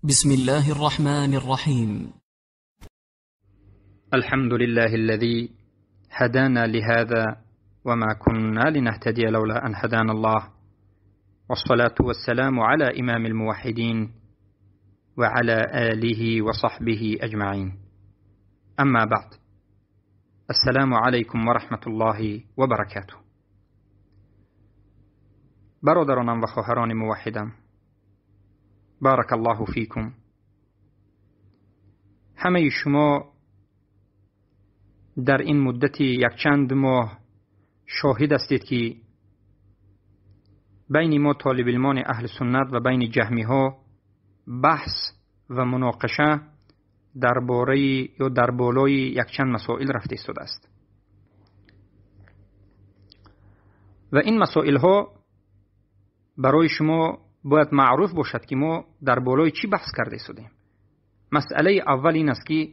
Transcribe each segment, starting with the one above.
بسم الله الرحمن الرحيم. الحمد لله الذي هدانا لهذا وما كنا لنهتدي لولا أن هدانا الله، والصلاة والسلام على إمام الموحدين وعلى آله وصحبه أجمعين. أما بعد، السلام علیکم و رحمة الله و برکاته. برادرانم و خواهران موحدم، بارک الله فیکم. همه شما در این مدت یک چند ماه شاهد هستید که بین ما طالب علمان اهل سنت و بین جهمی ها بحث و مناقشه درباره یا در بالای یک چند مسائل رفته ایستاده است و این مسائل ها برای شما باید معروف باشد که ما در بالای چی بحث کرده ایستادیم. مسئله اول این است که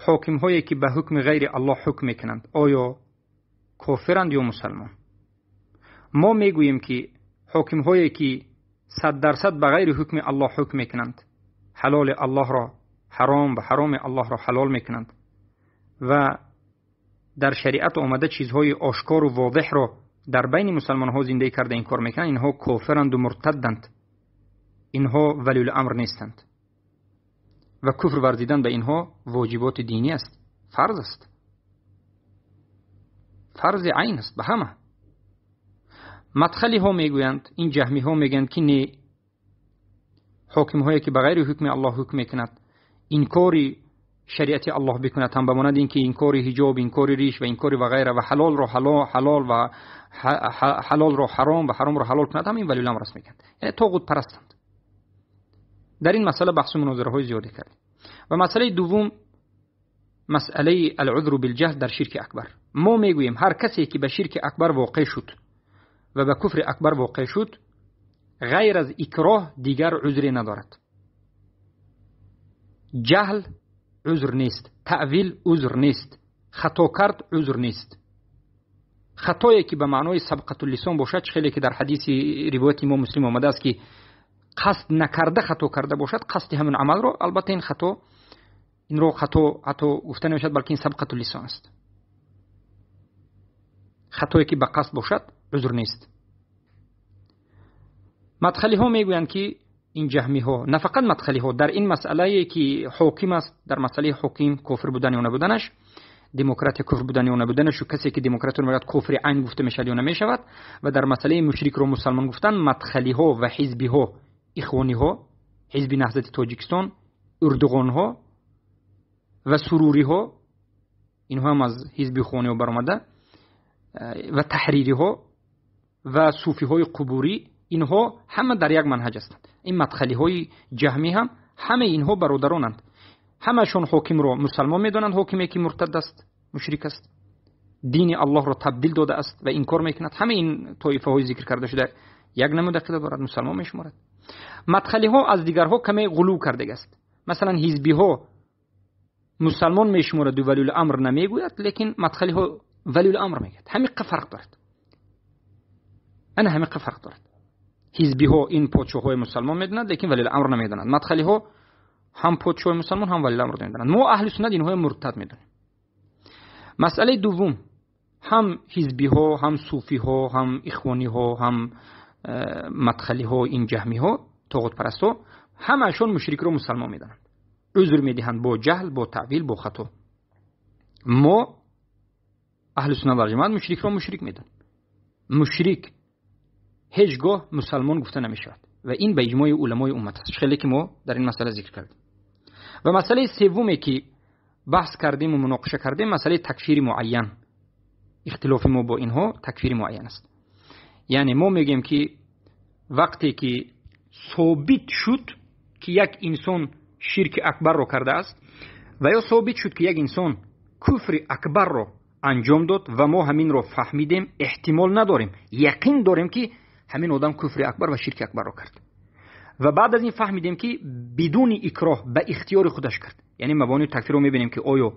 حاکم هایی که به حکم غیر الله حکم میکنند آیا کافرند یا مسلمان؟ ما میگوییم که حاکم هایی که 100% به غیر حکم الله حکم میکنند، حلال الله را حرام و حرام الله را حلال میکنند و در شریعت آمده چیزهای آشکار و واضح را در بین مسلمان ها زنده کرده این کار میکنند، اینها کافرند و مرتدند، اینها ولی الامر نیستند و کفر ورزیدن به اینها واجبات دینی است، فرض است، فرض عین است به همه. مدخلی ها میگویند، این جهمی ها میگویند که نه، حاکم هایی که به غیر حکم الله حکم میکند، انکار شریعت الله بکند، هم بماند اینکه انکار حجاب، انکار ریش و انکار و غیره و حلال را حلال و حلال را حرام و حرام را حلال کند، هم این ولی الامر است میگند، یعنی طاغوت پرستند. در این مسئله بحث و مناظره های زیادی کردیم. و مسئله دوم، مسئله العذر بالجهل در شرک اکبر. ما میگوییم هر کسی که به شرک اکبر واقع شد و به کفر اکبر واقع شد، غیر از اکراه دیگر عذری ندارد. جهل عذر نیست، تأویل عذر نیست، خطا کرد عذر نیست. خطایی که به معنای سبقت اللسان باشد، خیلی که در حدیث روایت امام مسلم آمده است که قصد نکرده خطا کرده باشد، قصد همون عمل رو، البته این خطا، این رو خطا حتی گفته نمیشد، بلکه این سبقت اللسان است. خطایی که به قصد باشد عذر نیست. مدخلی ها میگویند که این جهمی ها، نه فقط مدخلی ها، در این مسئله که حاکم است، در مسئله حاکم کافر بودن یا نبودنش، دموکرات کفر بودن یا نبودنش، و کسی که دموکرات رو میگه کفر عین گفته میشود یا نمیشود، و در مسئله مشرک رو مسلمان گفتن، مدخلی ها و حزبی ها، اخوانی ها، حزب نهضت تاجیکستان، اردوغان ها و سروری ها، اینها هم از حزب اخوانی ها برآمده، و تحریری ها و صوفی های قبوری، اینها همه در یک منهج هستند. این مدخلی های جهمی هم همه اینها برادرانند، همشون حاکم رو مسلمان میدانند، حاکمی که مرتد است، مشرک است، دین الله را تبدیل داده است و انکار میکند. همه این طایفه های ذکر کرده شده یک نمود عقیده دارد، مسلمان میشمارد. مدخلی ها از دیگرها کمی غلو کرده است. مثلا حزبی ها مسلمان میشمارد و ولی الامر نمیگوید، لیکن مدخلی ها ولی الامر میگوید. همین فرق دارد، انا همین فرق دارد. حزبی ها این پادشاه های مسلمان میدونند، لیکن ولی الامر نمیدونند. مدخلی ها هم پادشاه مسلمان هم ولی الامر نمیدونند. ما اهل سنت اینها مرتد میدونیم. مسئله دوم، هم حزبی ها، هم صوفی ها، هم اخوانی ها، هم مدخلی ها، این جهمی ها، طاغوت پرست ها، همشون مشرک رو مسلمان میدونند، عذر میدهند با جهل، با تعویل، با خطا. ما اهل سنت و جماعت مشرک رو مشرک میدونیم. مشرک هیچگاه مسلمان گفته نمیشود و این به اجماع علمای امت است، خیلی که ما در این مسئله ذکر کردیم. و مسئله سومی که بحث کردیم و مناقشه کردیم، مسئله تکفیر معین. اختلاف ما با اینها تکفیر معین است. یعنی ما میگیم که وقتی که ثابت شد که یک انسان شرک اکبر رو کرده است و یا ثابت شد که یک انسان کفر اکبر رو انجام داد و ما همین رو فهمیدیم، احتمال نداریم، یقین داریم که همین آدم کفر اکبر و شرک اکبر رو کرد و بعد از این فهمیدیم که بدون اکراه به اختیار خودش کرد. یعنی مبانی تکفیر رو میبینیم که آیا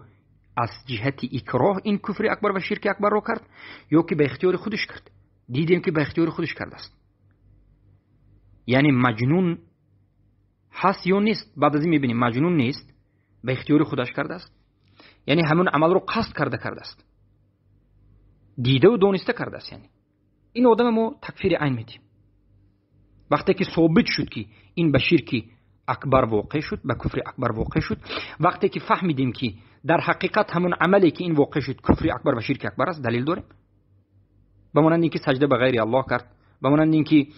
از جهت اکراه این کفر اکبر و شرک اکبر رو کرد یا که به اختیار خودش کرد. دیدیم که به اختیار خودش کرده است. یعنی مجنون ҳаст ё нест. Баъд аз ин мебинем маҷнун нест, ба ихтиёри худаш кардааст, яъне ҳамон амалро қасд карда кардааст, дидаву дониста кардааст. Яъне ин одама мо такфири айн медиҳем. Вақте ки собит шуд, ки ин ба ширки акбар воқеъ шуд, ба куфри акбар воқеъ шуд, вақте ки фаҳмидем, ки дар ҳақиқат ҳамон амале, ки ин воқеъ шуд, куфри акбар ва ширки акбар аст, далел дорем, ба монанди ин ки саҷда ба ғайри Аллоҳ кард, ба монанди ин ки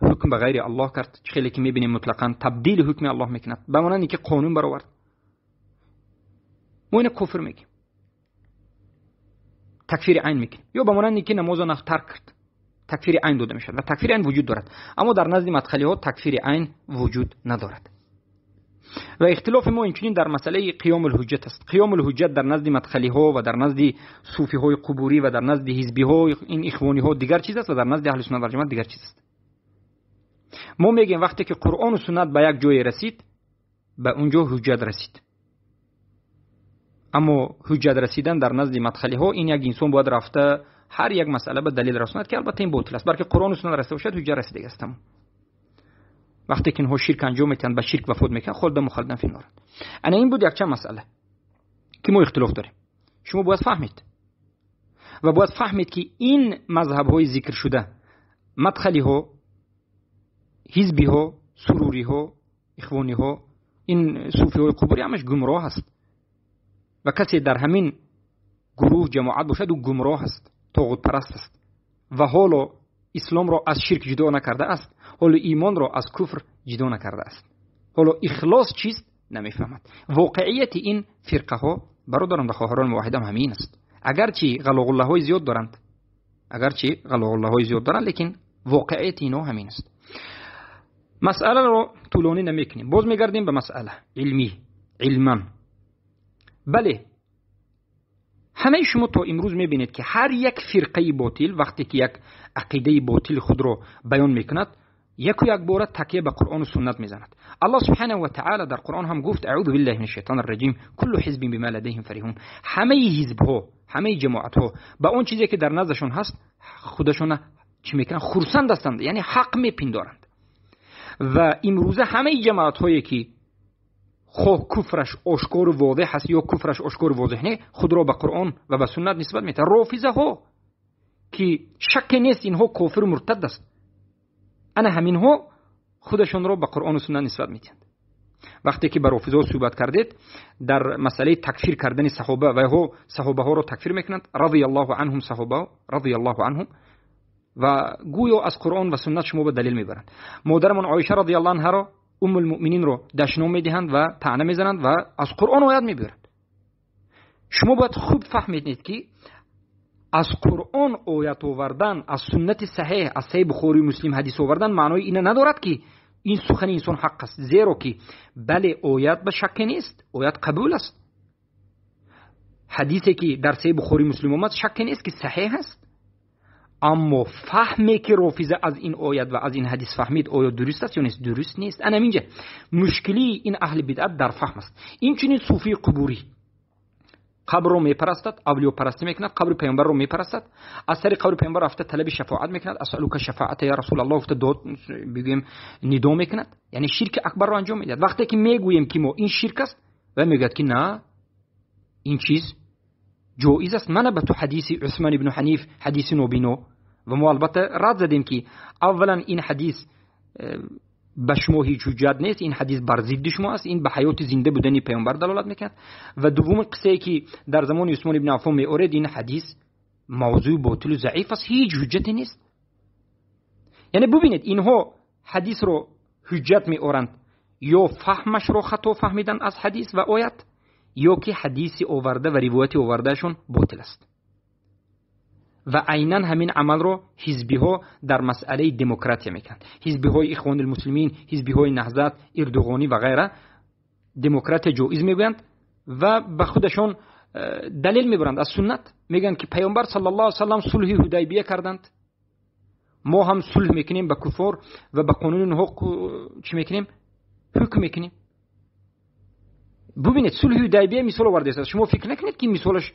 ҳукм ба ғайри Аллоҳ кард, чӣ хеле ки мебинем, мутлақан табдили ҳукми Аллоҳ мекунад, ба монанди ин ки қонун баровард, мо ина куфр мегӯем, такфири айн мекунем. Ё ба монанди ин ки намоза тарк кард, такфири айн дода мешавад ва такфири айн вуҷуд дорад. Аммо дар назди мадхалиҳо такфири айн вуҷуд надорад. Ва ихтилофи мо инчунин дар масъалаи қиёмулҳуҷҷат аст. Қиёмулҳуҷҷат дар назди мадхалиҳо ва дар назди суфиҳои қубурӣ ва дар назди ҳизбиҳо, ин ихвониҳо дигар чиз аст ва дар назди аҳли суннат валҷамоат дигар чиз аст. Мо мегӯем, вақте ки Қуръону суннат ба як ҷое расид, ба он ҷо ҳуҷҷат расид. Аммо ҳуҷҷат расидан дар назди мадхалиҳо ин як инсон бояд рафта ҳар як масъала ба далел расонад, ки албатта ин ботил аст, балки Қуръону суннат расида бошад, ҳуҷҷат расидаги аст. Тамом. Вақте ки инҳо ширк анҷом метиҳанд, ба ширк вафот мекунанд, холидан мухалладан фи нор. Ана ин буд якчанд масъала, ки мо ихтилоф дорем. Шумо бояд фаҳмед ва бояд фаҳмед, ки ин мазҳабҳои зикршуда, мадхалиҳо, ҳизбиҳо, суруриҳо, ихвониҳо, ин суфиҳои қубурӣ, ҳамаш гумроҳ аст ва касе дар ҳамин гурӯҳ, ҷамоат бошад, ӯ гумроҳ аст, тоғутпараст аст ва ҳоло исломро аз ширк ҷудо накардааст, ҳоло имонро аз куфр ҷудо накардааст, ҳоло ихлос чист намефаҳмад. Воқеияти ин фирқаҳо, бародарон ва хоҳарон муваҳҳидам, ҳамин аст. Агарчи ғалоғуллаҳои зиёд доранд, агарчи ғалоғуллаҳои зиёд доранд, лекин воқеияти инҳо ҳамин аст. Масъаларо тӯлонӣ намекунем, боз мегардем ба масъала илмӣ, илман. Бале, ҳамаи шумо то имрӯз мебинед, ки ҳар як фирқаи ботил вақте ки як ақидаи ботили худро баён мекунад, яку якбора такя ба Қуръону суннат мезанад. Аллоҳ субҳанаҳу ва таъала дар Қуръон ҳам гуфт: аъузу биллаҳи мин шайтони раҷим, куллу ҳизбин бима ладайҳим фариҳун. Ҳамаи ҳизбҳо, ҳамаи ҷамоатҳо ба он чизе, ки дар наздашон ҳаст, худашона чӣ мекунанд? Хурсанд ҳастанд, яъне ҳақ мепиндоранд. Ва имрӯза ҳамаи ҷамоатҳое, ки хоҳ куфраш ошкору возеҳ аст ё куфраш ошкору возеҳ не, худро ба Қуръон ва ба суннат нисбат метиҳанд. Рофизаҳо, ки шакке нест, инҳо кофиру муртад аст, ана ҳаминҳо худашонро ба Қуръону суннат нисбат метиҳанд. Вақте ки ба рофизаҳо суҳбат кардед дар масъалаи такфир кардани саҳоба, вайҳо саҳобаҳоро такфир мекунанд, радиаллоҳу анҳум, саҳоба радиаллоҳу анҳум, ва гӯё аз Қуръон ва суннат шумо ба далел мебаранд. Модарамон Оиша радиаллоҳу анҳаро, уммулмуъмининро дашном медиҳанд ва таъна мезананд ва аз Қуръон оят мебиёранд. Шумо бояд хуб фаҳмидед, ки аз Қуръон оят овардан, аз суннати саҳеҳ, аз Саҳеҳи Бухорию Муслим ҳадис овардан маънои ина надорад, ки ин сухани инсон ҳақ аст. Зеро ки бале, оят ба шакке нест, оят қабул аст, ҳадисе, ки дар Саҳеҳи Бухорию Муслим омад, шакке нест, ки саҳеҳ аст. Аммо фаҳме, ки рофиза аз ин оят ва аз ин ҳадис фаҳмид, оё дуруст аст ё нест? Дуруст нест. Ана ҳаминҷа мушкилии ин аҳли бидъат дар фаҳм аст. Инчунин суфии қубурӣ қабрро мепарастад, авлиёпарастӣ мекунад, қабри паёмбарро мепарастад, аз сари қабри паёмбар рафта талаби шафоат мекунад, асалука шафоата я Расулаллоҳ гуфта дод, бигӯем, нидо мекунад, яъне ширки акбарро анҷом медиҳад. Вақте ки мегӯем, ки мо ин ширк аст, ва мегӯяд, ки на, ин чиз ҷоиз аст, мана ба ту ҳадиси Усман ибну Ҳаниф, ҳадиси нобино. Ва мо албатта рад задем, ки аввалан ин ҳадис ба шумо ҳеҷ ҳуҷҷат нест, ин ҳадис бар зидди шумо аст, ин ба ҳаёти зинда будани паёмбар далолат мекунад. Ва дуввуми қиссае, ки дар замони Усмон ибни Аффон меоред, ин ҳадис мавзӯи ботилу заиф аст, ҳеҷ ҳуҷҷате нест. Яъне бубинед, инҳо ҳадисро ҳуҷҷат меоранд, ё фаҳмашро хато фаҳмидан аз ҳадис ва оят, ё ки ҳадиси оварда ва ривояти овардаашон ботил аст. Ва айнан ҳамин амалро ҳизбиҳо дар масъалаи демократия мекунанд. Ҳизбиҳои Ихвонилмуслимин, ҳизбиҳои Наҳзат, Ирдуғонӣ ва ғайра демократия ҷоиз мегӯянд ва ба худашон далел мебаранд аз суннат. Мегӯянд, ки паёмбар саллаллоҳу алайҳи васаллам сулҳи Ҳудайбия карданд, мо ҳам сулҳ мекунем ба куффор ва ба қонуни онҳо чӣ мекунем? Ҳукм мекунем. Бубинед, сулҳи Ҳудайбия мисол овардааст. Шумо фикр накунед, ки мисолаш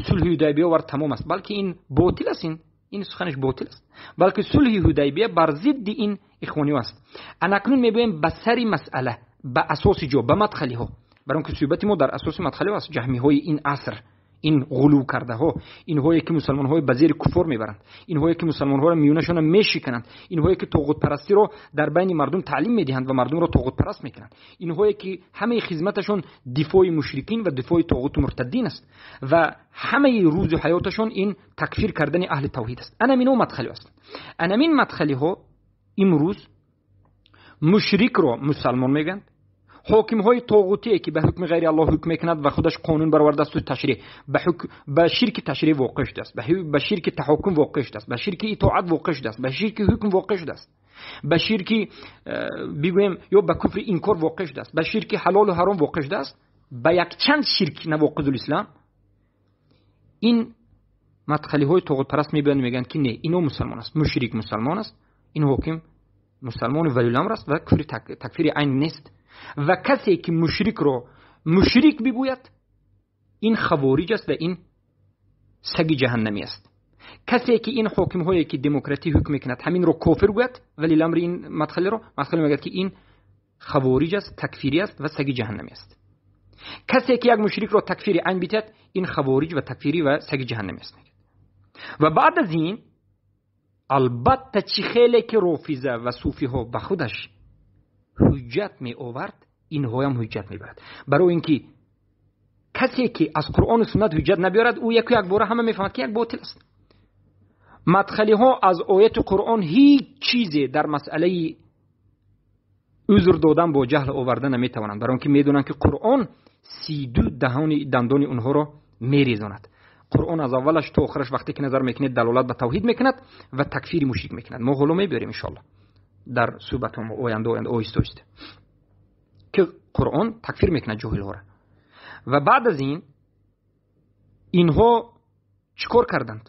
сулҳи Ҳудайбия овард, тамом аст, балки ин ботил аст, ин суханаш ботил аст, балки сулҳи Ҳудайбия бар зидди ин ихвониҳо аст. Анакнун мебиёем ба сари масъала. ба асоси ҷо ба мадхалиҳо, барои он ки суҳбати мо дар асоси мадхалиҳо аст, ҷаҳмиҳои ин аср, ин ғулув кардаҳо, инҳое ки мусалмонҳои ба зери куфор мебаранд, инҳое ки мусалмонҳоро миёнашона мешикананд, инҳое ки тоғутпарастиро дар байни мардум таълим медиҳанд ва мардумро тоғутпараст мекунанд, инҳое ки ҳамаи хизматашон дифои мушрикин ва дифои тоғуту муртаддин аст ва ҳамаи рӯзу ҳаёташон ин такфир кардани аҳли тавҳид аст. Анамино мадхалиҳо ҳастанд. Анамин мадхалиҳо имрӯз мушрикро мусалмон мегӯянд, ҳокимҳои тоғутие ки ба ҳукми ғайри Аллоҳ ҳукм мекунад ва худаш қонун баровардааст ташриъ, ба ширки ташриъ воқеъ шудааст, ба ширки таҳокум воқеъ шудааст, ба ширки итоат воқеъ шудааст, ба ширки ҳукм воқеъ шудааст, ба ширки бигӯем ё ба куфри инкор воқеъ шудааст, ба ширки ҳалолу ҳаром воқеъ шудааст, ба якчанд ширк навоқизул ислом. Ин мадхалиҳои тоғутпараст мебиёянд, мегӯянд ки не, ино мусалмон аст, мушрик мусалмон аст, ин ҳоким мусалмони валиуламр аст ва куфри такфири айн нест. Ва касе ки мушрикро мушрик бигӯяд, ин хавориҷ аст ва ин саги ҷаҳаннамӣ аст. Касе ки ин ҳокимҳое ки демократӣ ҳукм мекунад, ҳаминро кофир гӯяд, валиламри ин мадхалиро, мадхали мегӯяд ки ин хавориҷ аст, такфирӣ аст ва саги ҷаҳаннамӣ аст. Касе ки як мушрикро такфири айн бидиҳад, ин хавориҷ ва такфирӣ ва саги ҷаҳаннамӣ аст. Ва баъд аз ин албатта чӣ хеле ки рофиза ва суфиҳо ба худаш ҳуҷҷат меовард, инҳоям ҳуҷҷат мебарад. Барои ин ки касе ки аз Қуръону суннат ҳуҷҷат набиёрад, ӯ яку якбора ҳама мефаҳмад ки як ботил аст. Мадхалиҳо аз ояти Қуръон ҳеҷ чизе дар масъалаи узр додан бо ҷаҳл оварда наметавонанд, барои он ки медонанд ки Қуръон 32 даҳони дандони онҳоро мерезонад. Қуръон аз аввалаш то охираш вақте ки назар мекунед, далолат ба тавҳид мекунад ва такфири мушрик мекунад. Мо ҳоло мебиёрем иншоалло дар суҳбатҳо оянда оянда оҳиста оҳиста ки Қуръон такфир мекунад ҷоҳилҳоро. Ва баъд аз ин инҳо чӣ кор карданд?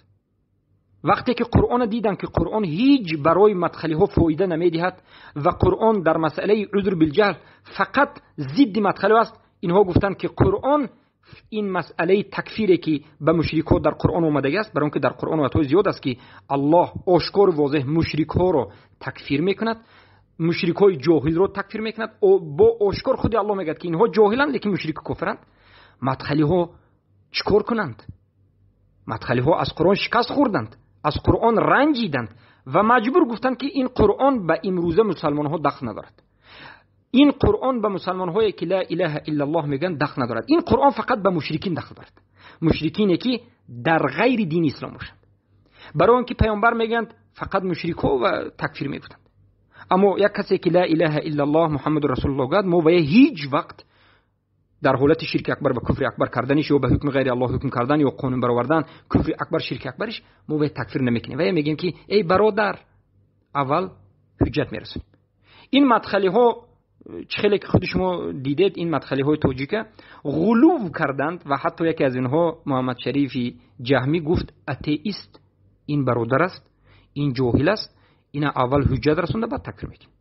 Вақте ки Қуръонро диданд ки Қуръон ҳеҷ барои мадхалиҳо фоида намедиҳад ва Қуръон дар масъалаи узр билҷаҳл фақат зидди мадхалиҳо аст, инҳо гуфтанд ки Қуръон ин масъалаи такфире ки ба мушрикҳо дар Қуръон омадагӣ аст, барои он ки дар Қуръон оятҳои зиёд аст ки Аллоҳ ошкору возеҳ мушрикҳоро такфир мекунад, мушрикҳои ҷоҳилро такфир мекунад, бо ошкор худи Аллоҳ мегӯяд ки инҳо ҷоҳиланд, лекин мушрику кофиранд. Мадхалиҳо чӣ кор кунанд? Мадхалиҳо аз Қуръон шикаст хӯрданд, аз Қуръон ранҷиданд ва маҷбур гуфтанд ки ин Қуръон ба имрӯза мусалмонҳо дахл надорад, ин Қуръон ба мусалмонҳое ки ла илаҳа иллаллоҳ мегӯянд дахл надорад, ин Қуръон фақат ба мушрикин дахл дорад, мушрикине ки дар ғайри дини ислом бошанд. Барои он ки паёмбар мегӯянд фақат мушрикҳо ва такфир мегуфтанд, аммо як касе ки ла илаҳа иллаллоҳ Муҳаммаду расулуллоҳ гӯяд, мо вая ҳеҷ вақт дар ҳолати ширки акбар ва куфри акбар карданиш ё ба ҳукми ғайри Аллоҳ ҳукм кардан ё қонун баровардан, куфри акбар, ширки акбариш, мо вая такфир намекунем. Вая мегӯем ки эй бародар, аввал ҳуҷҷат мерасонем. Ин мадхалиҳо чӣ хеле ки худи шумо дидед, ин мадхалиҳои тоҷика ғулув карданд ва ҳатто яке аз инҳо Муҳаммад Шарифи Ҷаҳмӣ гуфт атеист ин бародар аст, ин ҷоҳил аст, ина аввал ҳуҷҷат расонда, баъд такфир мекунем.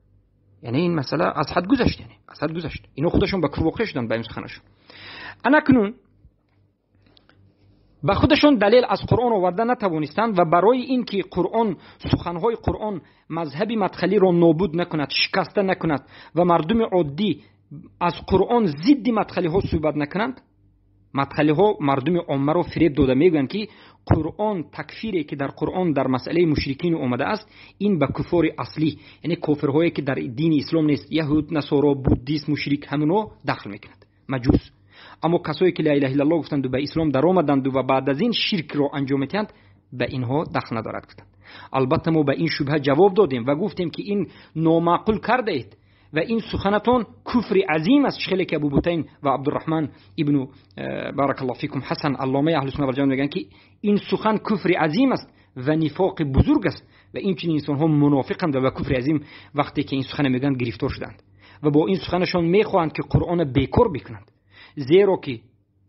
Яъне ин масъала аз ҳад гузашт, яъне аз ҳад гузашт. Ино худашон ба куфр воқеъ шуданд ба ин суханашон. Анакнун ба худашон далел аз Қуръон оварда натавонистанд ва барои ин ки Қуръон, суханҳои Қуръон мазҳаби мадхалиро нобуд накунад, шикаста накунад ва мардуми оддӣ аз Қуръон зидди мадхалиҳо суҳбат накунанд, мадхалиҳо мардуми оммаро фиреб дода мегӯянд ки Қуръон такфире ки дар Қуръон дар масъалаи мушрикин омадааст, ин ба куфори аслӣ, яъне кофирҳое ки дар дини ислом нест, яҳуд, насоро, буддист, мушрик, ҳамино дахл мекунад, маҷус. Аммо касое ки ла илаҳа иллаллоҳ гуфтанду ба ислом даромаданду ва баъд аз ин ширкро анҷом медиҳанд, ба инҳо дахл надорад гуфтанд. Албатта мо ба ин шубҳа ҷавоб додем ва гуфтем ки ин номаъқул кардаед ва ин суханатон куфри азим аст. Хеле ки Абу Бутайн ва Абдурраҳман ибну баракаллоҳу фикум Ҳасан, алломаи аҳли сунна вал ҷамоат, мегӯянд ки ин сухан куфри азим аст ва нифоқи бузург аст ва инчунин инсонҳо мунофиқанд ва ба куфри азим вақте ки ин сухана мегӯянд гирифтор шуданд ва бо ин суханашон мехоҳанд ки Қуръонро бекор бикунанд, зеро ки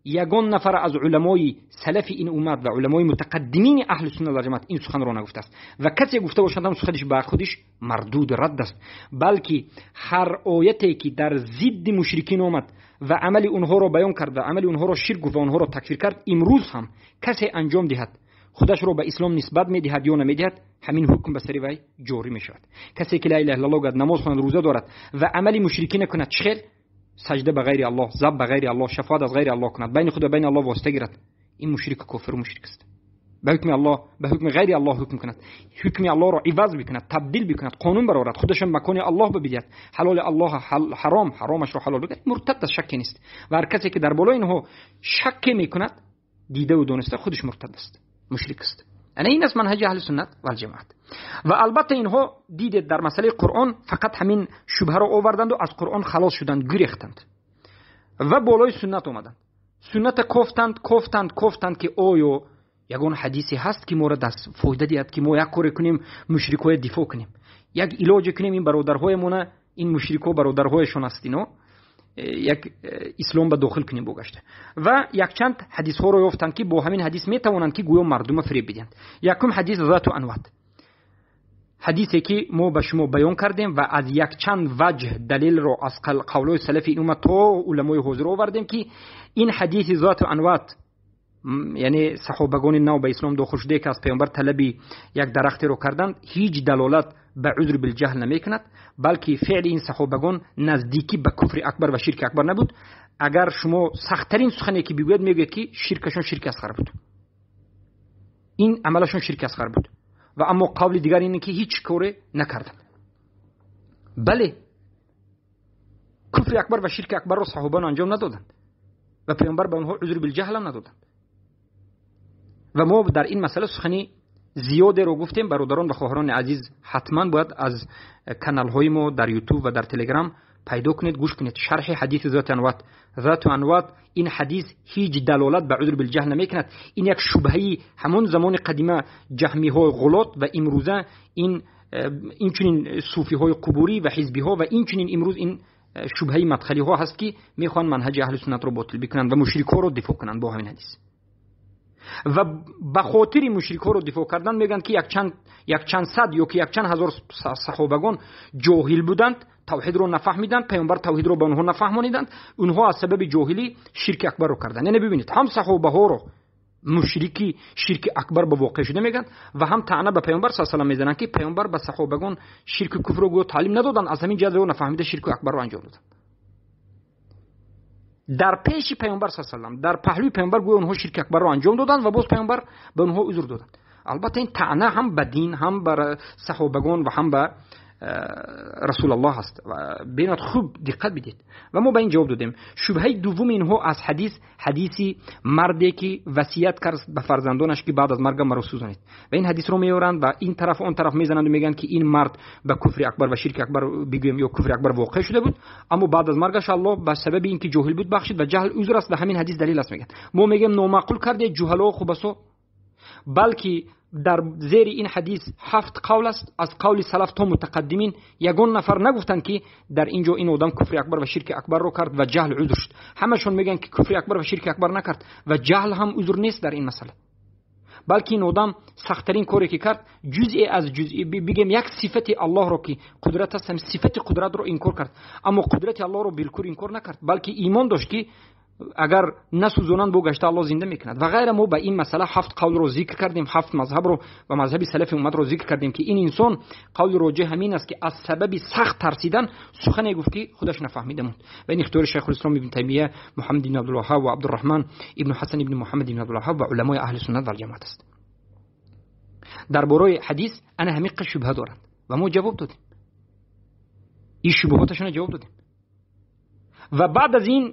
ягон нафар аз уламои салафи ин уммат ва уламои мутақаддимини аҳли сунна вал ҷамоат ин суханро нагуфтааст ва касе гуфта бошад ҳам суханиш ба худиш мардуд радд аст, балки ҳар ояте ки дар зидди мушрикин омад ва амали онҳоро баён кард ва амали онҳоро ширк гуфт ва онҳоро такфир кард, имрӯз ҳам касе анҷом диҳад, худашро ба ислом нисбат медиҳад ё намедиҳад, ҳамин ҳукм ба сари вай ҷорӣ мешавад. Касе ки ла илаҳа иллаллоҳ гӯяд, намоз хонад, рӯза дорад ва амали мушрикӣ накунад, чӣ хел саҷда ба ғайри Аллоҳ, заб ба ғайри Аллоҳ, шафоат аз ғайри Аллоҳ кунад, байни худ ва байни Аллоҳ восита гирад, ин мушрик, кофиру мушрик аст. Ба ҳукми Аллоҳ, ба ҳукми ғайри Аллоҳ ҳукм кунад, ҳукми Аллоҳро иваз бикунад, табдил бикунад, қонун барорад, худашон макони Аллоҳ бибидиҳад, ҳалоли Аллоҳ ҳаром, ҳаромашро ҳалол бикунад, муртад аст, шакке нест. Ва ҳар касе ки дар болои инҳо шакке мекунад, дидаву дониста худаш муртад аст, мушрик аст. Ана ин аст манҳаҷи аҳли суннат валҷамоат. Ва албатта инҳо дидед дар масъалаи Қуръон фақат ҳамин шубҳаро оварданду аз Қуръон халос шуданд, гурехтанд ва болои суннат омаданд. Сунната кофтанд, кофтанд, кофтанд, ки оё ягон ҳадисе ҳаст, ки моро даст фоида диҳад, ки мо як коре кунем, мушрикҳоя дифоъ кунем, як илоҷе кунем, ин бародарҳоямона, ин мушрикҳо бародарҳояшон аст, ино як ислом ба дохил кунем богашта. Ва якчанд ҳадисҳоро ёфтанд, ки бо ҳамин ҳадис метавонанд, ки гӯё мардума фиреб бидиҳанд. Якум ҳадис Зату Анват, ҳадисе ки мо ба шумо баён кардем ва аз якчанд ваҷҳ далелро аз қавлҳои салафи ин уммат то уламои ҳозир овардем, ки ин ҳадиси Зату Анват, яъне саҳобагони нав ба ислом дохил шуда, ки аз паёмбар талаби як дарахтеро карданд, ҳеҷ далолат ба узр билҷаҳл намекунад, балки феъли ин саҳобагон наздикӣ ба куфри акбар ва ширки акбар набуд. Агар шумо сахттарин сухане ки бигӯяд, мегӯяд, ки ширкашон ширки асғар буд, ин амалашон ширки асғар буд. Ва аммо қавли дигар ине, ки ҳеҷ коре накарданд. Бале, куфри акбар ва ширки акбарро саҳобаон анҷом надоданд ва паёмбар ба онҳо узр билҷаҳлам надоданд. Ва мо дар ин масъала сухани зиёдеро гуфтем. Бародарон ва хоҳарони азиз, ҳатман бояд аз каналҳои мо дар Ютуб ва дар Телеграм пайдо кунед, гӯш кунед шарҳи ҳадиси Зату Анват. Зату Анват, ин ҳадис ҳеҷ далолат ба узр билҷаҳл намекунад. Ин як шубҳаи ҳамон замони қадима ҷаҳмиҳои ғулот ва имрӯза ин инчунин суфиҳои қубурӣ ва ҳизбиҳо ва инчунин имрӯз ин шубҳаи мадхалиҳо ҳаст, ки мехоҳанд манҳаҷи аҳли суннатро ботил бикунанд ва мушрикҳоро дифоъ кунанд бо ҳамин ҳадис. Ва ба хотири мушрикҳоро дифоъ кардан мегӯянд, ки якчанд сад ё ки якчанд ҳазор саҳобагон ҷоҳил буданд, тавҳидро нафаҳмиданд, паёмбар тавҳидро ба онҳо нафаҳмониданд, онҳо аз сабаби ҷоҳилӣ ширки акбарро карданд. Яъне бибинед, ҳам саҳобаҳоро мушрики ширки акбар ба воқеъ шуда мегӯянд ва ҳам таъна ба паёмбар с салам мезананд, ки паёмбар ба саҳобагон ширки куфрро гӯё таълим надоданд, аз ҳамин ҷиҳат ё нафаҳмида ширки акбарро анҷом доданд. Дар пеши паёмбар с салам, дар паҳлӯи паёмбар гӯё онҳо ширки акбарро анҷом доданд ва боз паёмбар ба онҳо узр доданд. Албатта ин таъна ҳам ба дин, ҳам ба саҳобагон ва ҳам ба Расулаллоҳ аст. Бинад, хуб диққат бидед. Ва мо ба ин ҷавоб додем. Шубҳаи дуввуми инҳо аз ҳадис, ҳадиси марде ки васият кард ба фарзандонаш, ки баъд аз маргам маро сӯзонед. Ва ин ҳадисро меоранд ва ин тараф он тараф мезананд, мегӯянд, ки ин мард ба куфри акбар ва ширки акбар бигӯем ё куфри акбар воқеъ шуда буд, аммо баъд аз маргаш Аллоҳ ба сабаби ин ки ҷоҳил буд бахшид ва ҷаҳл узр аст ва ҳамин ҳадис далил аст, мегӯянд. Мо мегӯем, номаъқул кардед, ҷуҳало, хубасо, балки дар зери ин ҳадис 7 қавл аст аз қавли салаф то мутақаддимин. Ягон нафар нагуфтанд, ки дар ин ҷо ин одам куфри акбар ва ширки акбарро кард ва ҷаҳл узр шуд. Ҳамашон мегӯянд, ки куфри акбар ва ширки акбар накард ва ҷаҳл ҳам узр нест дар ин масъала, балки ин одам сахттарин коре ки кард, ҷузъе аз ҷузъи, бигем, як сифати Аллоҳро, ки қудрат аст, ҳам сифати қудратро инкор кард, аммо қудрати Аллоҳро билкул инкор накард, балки имон дошт, ки агар насӯзонанд, бо гашта Аллоҳ зинда мекунад ва ғайра. Мо ба ин масъала 7 қавлро зикр кардем, 7 мазҳабро ва мазҳаби салафи умматро зикр кардем, ки ин инсон қавли роҷеҳ ҳамин аст, ки аз сабаби сахт тарсидан сухане гуфт, ки худаш нафаҳмида монд. Ва ин ихтиёри Шайхулислом Ибн Таймия, Муҳаммад ибн Абдулваҳҳаб ва Абдурраҳман ибн Ҳасан ибн Муҳаммад ибн Абдулваҳҳаб ва уламои аҳли суннат валҷамоат аст. Дар бораи ҳадис ана ҳамин шубҳа доранд ва мо ҷавоб додем, ин шубҳоташона ҷавоб додем. Ва баъд аз ин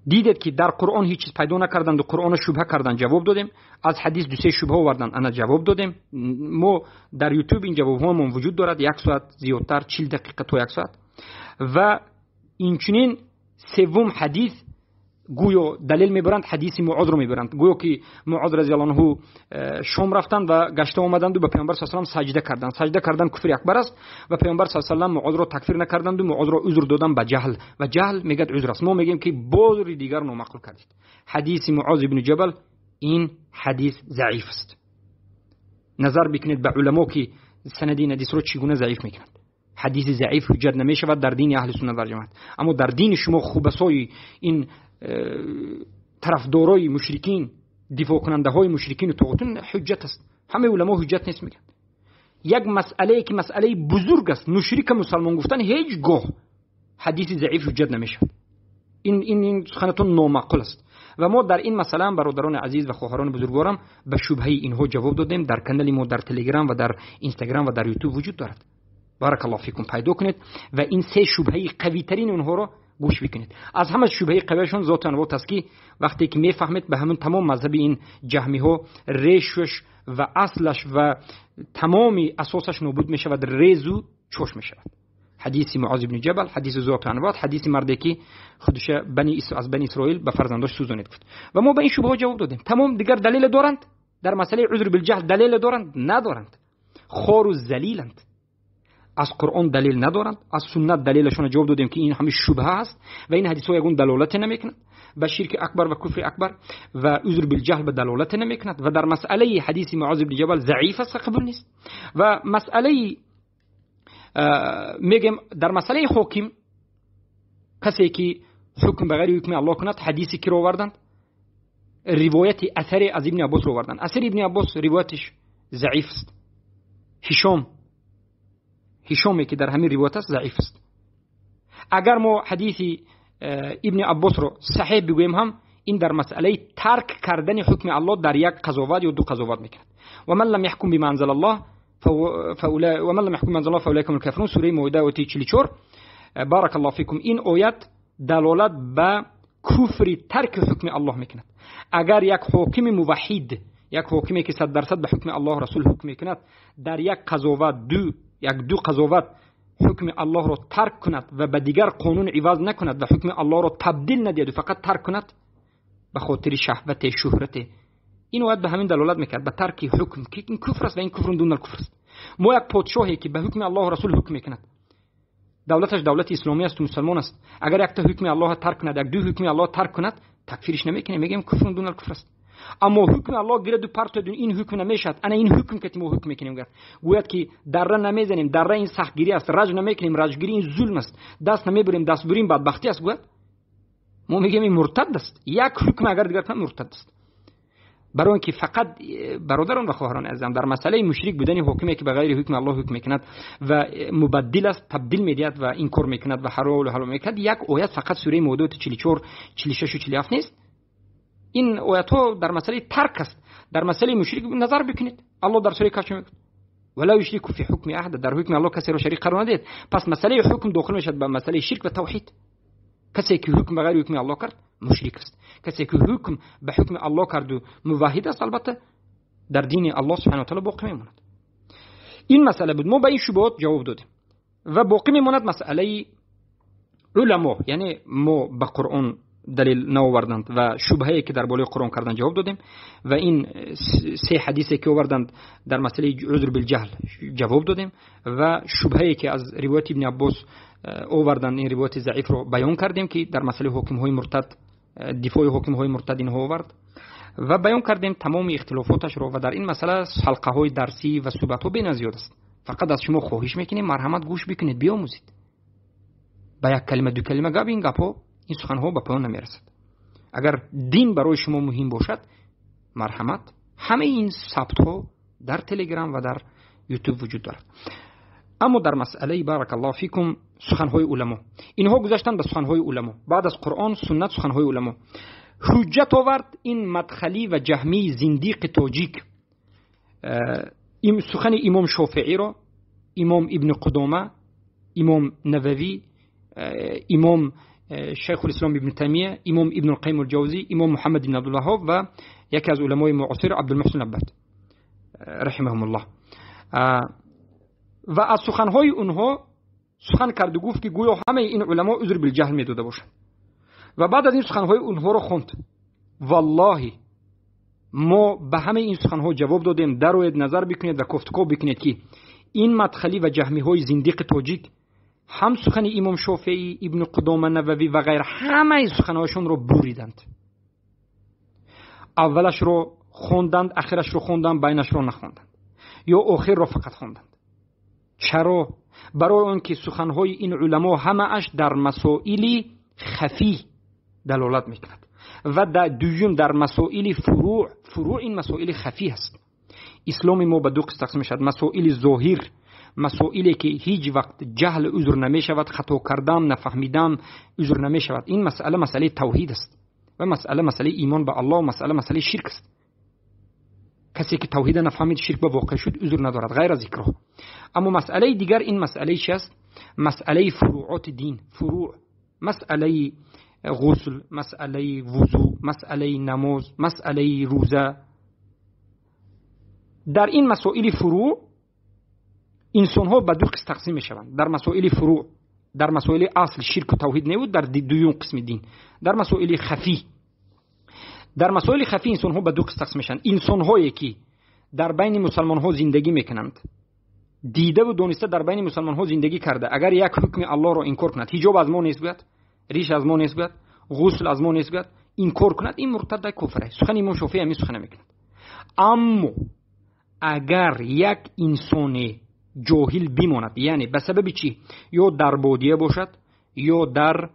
дидед, ки дар Қуръон ҳеҷ чиз пайдо накарданду Қуръонро шубҳа кардан, ҷавоб додем. Аз ҳадис ду-се шубҳа овардан, ана ҷавоб додем. Мо дар Ютуб ин ҷавобҳоамон вуҷуд дорад, як соат зиёдтар, 40 дақиқа то як соат. Ва инчунин севум ҳадис гӯё далел мебаранд, ҳадиси Муозро мебаранд, гӯё ки Муоз разиаллоҳу анҳу Шом рафтанд ва гашта омаданду ба паёмбар с салам саҷда карданд. Саҷда кардан куфри акбар аст ва паёмбар с салам Муозро такфир накарданду Муозро узр доданд ба ҷаҳл ва ҷаҳл мегӯяд узр аст. Мо мегӯем, ки бори дигар номаъқул кардед. Ҳадиси Муоз ибни Ҷабал, ин ҳадис заиф аст. Назар бикунед ба уламо, ки санади ин ҳадисро чӣ гуна заиф мекунанд. Ҳадиси заиф ҳуҷҷат намешавад дар дини аҳли суннат валҷамоат, аммо дар дини шумо хубасои ин тарафдорои мушрикин, дифоъкунандаҳои мушрикину тоғутун ҳуҷҷат аст. Ҳамаи уламо ҳуҷҷат нест мегӯянд. Як масъалае ки масъалаи бузург аст, мушрика мусалмон гуфтан ҳеҷ гоҳ ҳадиси заиф ҳуҷҷат намешавад. Ин суханатон номаъқул аст. Ва мо дар ин масъала ҳам, бародарони азиз ва хоҳарони бузургворам, ба шубҳаи инҳо ҷавоб додем. Дар канали мо дар Телеграм ва дар Инстаграм ва дар Ютуб вуҷуд дорад. Баракаллоҳу фикум, пайдо кунед ва ин се шубҳаи қавитарини онҳоро гӯш бикунед. Аз ҳама шубҳаи қавиашон зотан вот аст, ки вақте ки мефаҳмед, ба ҳамин тамом мазҳаби ин ҷаҳмиҳо решаш ва аслаш ва тамоми асосаш нобуд мешавад, резу чош мешавад. Ҳадиси Муоз ибни Ҷабал, ҳадиси зоту анвот, ҳадиси марде ки худша аз бани Исроил ба фарзандош сӯзонид гуфт. Ва мо ба ин шубҳаҳо ҷавоб додем. Тамом, дигар далеле доранд? Дар масъалаи узр билҷаҳл далеле доранд? Надоранд. Хору залиланд. Аз Қуръон далел надоранд, аз суннат далелашонро ҷавоб додем, ки ин ҳама шубҳа аст ва ин ҳадисҳо ягон далолате намекунад ба ширки акбар ва куфри акбар ва узр билҷаҳл ба далолате намекунад. Ва дар масъалаи ҳадиси Муоз ибни Ҷабал заиф аст, қабул нест. Ва масъалаи мегем, дар масъалаи ҳоким, касе ки ҳукм ба ғайри ҳукми Аллоҳ кунад, ҳадиси киро оварданд? Ривояти асаре аз Ибни Аббосро оварданд. Асари Ибни Аббос ривоятиш заиф аст. Ҳишоме ки дар ҳамин ривоят аст, заиф аст. Агар мо ҳадиси Ибни Аббосро саҳеҳ бигӯем ҳам, ин дар масъалаи тарк кардани ҳукми Аллоҳ дар як қазоват ё ду қазоват мекунад. Ва ман лам яҳкум бима анзала Аллоҳ ومن لم يحكم بما انزل الله فاولئك هم الكافرون. سوره مائده ояти 44. بارك الله فيكم. این оят далолат ба куфри тарки ҳукми Аллоҳ мекунад. Агар як ҳокими муваҳид, як ҳокиме ки 100% ба ҳукми Аллоҳ расул ҳукм мекунад, дар як қазоват, ду қазоват ҳукми Аллоҳро тарк кунад ва ба дигар қонун иваз накунад ва ҳукми Аллоҳро табдил надиҳад, фақат тарк кунад ба хотири шаҳват, шуҳрат, ин оят ба ҳамин далолат мекард, ба тарки ҳукм, ки ин куфр аст ва ин куфрун дунал куфр аст. Мо як подшоҳе ки ба ҳукми Аллоҳ расул ҳукм мекунад, давлаташ давлати исломӣ аст, мусулмон аст, агар якта ҳукми Аллоҳро тарк кунад, як ду ҳукми Аллоҳ тарк кунад, такфириш намекунем, мегӯем куфрун дунал куфр аст. Аммо ҳукми Аллоҳ гирад партояд, ин ҳукм намешавад, ана ин ҳукм ки мо ҳукм мекунем, гӯяд ки дарра намезанем, дарра ин сахтгирӣ аст, раҷ намекунем, раҷгирӣ ин зулм аст, даст намебурем, дастбурӣ бадбахтӣ аст, гӯяд, мо мегӯем ин муртад аст. Як ҳукм агар дигар кунад, муртад аст. Барои он ки фақат, бародарон ва хоҳарони азизам, дар масъалаи мушрик будани ҳокиме ки ба ғайри ҳукми Аллоҳ ҳукм мекунад ва мубаддил аст, табдил медиҳад ва инкор мекунад ва ҳалолу ҳаром мекунад, як оят фақат сураи Моида 44, 46 ва 47 нест. Ин оятҳо дар масъалаи тарк аст. Дар масъалаи мушрик назар бикунед. Аллоҳ дар сураи Каҳф мегӯяд: вала юшрику фи ҳукми аҳад, дар ҳукми Аллоҳ касеро шарик қарор надиҳед. Пас масъалаи ҳукм дохил мешавад ба масъалаи ширк ва тавҳид. Касе ки ҳукм ба ғайри ҳукми Аллоҳ кард, мушрик аст. Касе ки ҳукм ба ҳукми Аллоҳ кард ва муваҳид аст, албатта дар дини Аллоҳ субҳонаҳу ва таъоло боқӣ мемонад. Ин масъала буд. Мо ба ин шубҳот ҷавоб додем ва боқӣ мемонад масъалаи уламо, яъне мо ба Қуръон далел наоварданд ва шубҳае ки дар болои Қуръон кардан ҷавоб додем ва ин се ҳадисе ки оварданд дар масъалаи узр билҷаҳл ҷавоб додем ва шубҳае ки аз ривояти Ибни Аббос оварданд, ин ривояти заифро баён кардем, ки дар масъалаи ҳокимҳои муртад, дифои ҳокимҳои муртад инҳо овард ва баён кардем тамоми ихтилофоташро. Ва дар ин масъала ҳалқаҳои дарсӣ ва суҳбатҳо беназиёд аст. Фақат аз шумо хоҳиш мекунем, марҳамат гӯш бикунед, биомӯзед. Ба як калима, ду калима гап ин гапҳо, ин суханҳо ба поён намерасад. Агар дин барои шумо муҳим бошад, марҳамат, ҳамаи ин сабтҳо дар Телеграм ва дар Ютуб вуҷуд дорад. Аммо дар масъалаи баракаллоҳу фикум суханҳои уламо, инҳо гузаштанд ба суханҳои уламо. Баъд аз Қуръон, суннат, суханҳои уламо. Ҳуҷҷат овард ин мадхалӣ ва ҷаҳмии зиндиқи тоҷик, сухани имом Шофеиро, имом Ибни Қудома, имом Нававӣ, имом Шайхулислом Ибни Таймия, имом Ибни Қайим ал-Ҷавзӣ, имом Муҳаммад ибн Абдулваҳҳоб ва яке аз уламои муосир Абдулмуҳсин Аббад раҳимаҳумуллоҳ. Ва аз суханҳои онҳо сухан кард ва гуфт ки гӯё ҳамаи ин уламо узр билҷаҳл медода бошанд. Ва баъд аз ин суханҳои онҳоро хонд. Валлоҳи мо ба ҳамаи ин суханҳо ҷавоб додем. Дароед, назар бикунед ва кофтукоб бикунед ки ин мадхалӣ ва ҷаҳмиҳои зиндиқи тоҷик ҳам сухани имом Шофеӣ, Ибни Қудома, Нававӣ ва ғайра ҳамаи суханҳояшонро буриданд. Аввалашро хонданд, ахирашро хонданд, байнашро нахонданд ё охирро фақат хонданд. Чаро? Барои он ки суханҳои ин уламо ҳамааш дар масоили хафӣ далолат мекунад ва дуюм дар масоили фурӯъ. Фурӯъ ин масоили хафӣ аст. Исломи мо ба ду қисм тақсим мешавад: масоили зоҳир, Масоиле ки ҳеҷ вақт ҷаҳл узр намешавад, хато кардан, нафаҳмидан узр намешавад. Ин масъала масъалаи тавҳид аст ва масъала масъалаи имон ба Аллоҳ, масъала масъалаи ширк аст. Касе ки тавҳида нафаҳмид, ширк ба воқеъ шуд, узр надорад ғайр аз икроҳ. Аммо масъалаи дигар ин масъалаи чи аст? Масъалаи фурӯоти дин, фурӯъ, масъалаи ғусл, масъалаи вузӯ, масъалаи намоз, масъалаи рӯза. Дар ин масоили фурӯъ инсонҳо ба ду қисм тақсим мешаванд. Дар масоили фурӯъ, дар масоили асл ширку тавҳид невуд, дар дуюм қисми дин, дар масоили хафӣ, дар масоили хафӣ инсонҳо ба ду қисм тақсим мешаванд. Инсонҳое ки дар байни мусалмонҳо зиндагӣ мекунанд, дидаву дониста дар байни мусалмонҳо зиндагӣ карда, агар як ҳукми Аллоҳро инкор кунад, ҳиҷоб аз мо нест гӯяд, риш аз мо нест гӯяд, ғусл аз мо нест гӯяд, инкор кунад, ин муртад, куфр аст. Сухани имом Шофеӣ ҳамин сухана мекунад. Аммо агар як инсоне ҷоҳил бимонад, яъне ба сабаби чӣ? Ё дар бодия бошад, ё дар